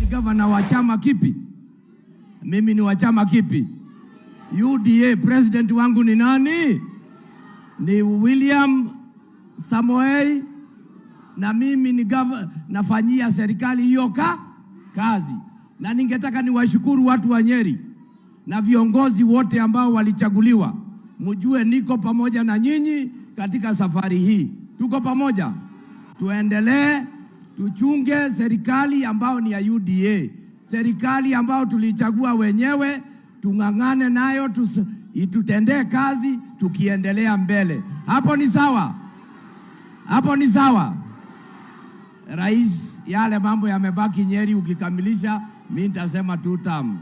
Gavana wa chama kipi? Mimi ni wa chama kipi? UDA. President wangu ni nani? Ni William Samoei, na mimi ni nafanyia serikali hiyo kazi, na ningetaka niwashukuru watu wa Nyeri na viongozi wote ambao walichaguliwa. Mjue niko pamoja na nyinyi katika safari hii, tuko pamoja, tuendelee tuchunge serikali ambao ni ya UDA, serikali ambao tulichagua wenyewe, tung'ang'ane nayo itutendee kazi tukiendelea mbele. Hapo ni sawa? Hapo ni sawa? Rais, yale mambo yamebaki Nyeri, ukikamilisha mi nitasema two term.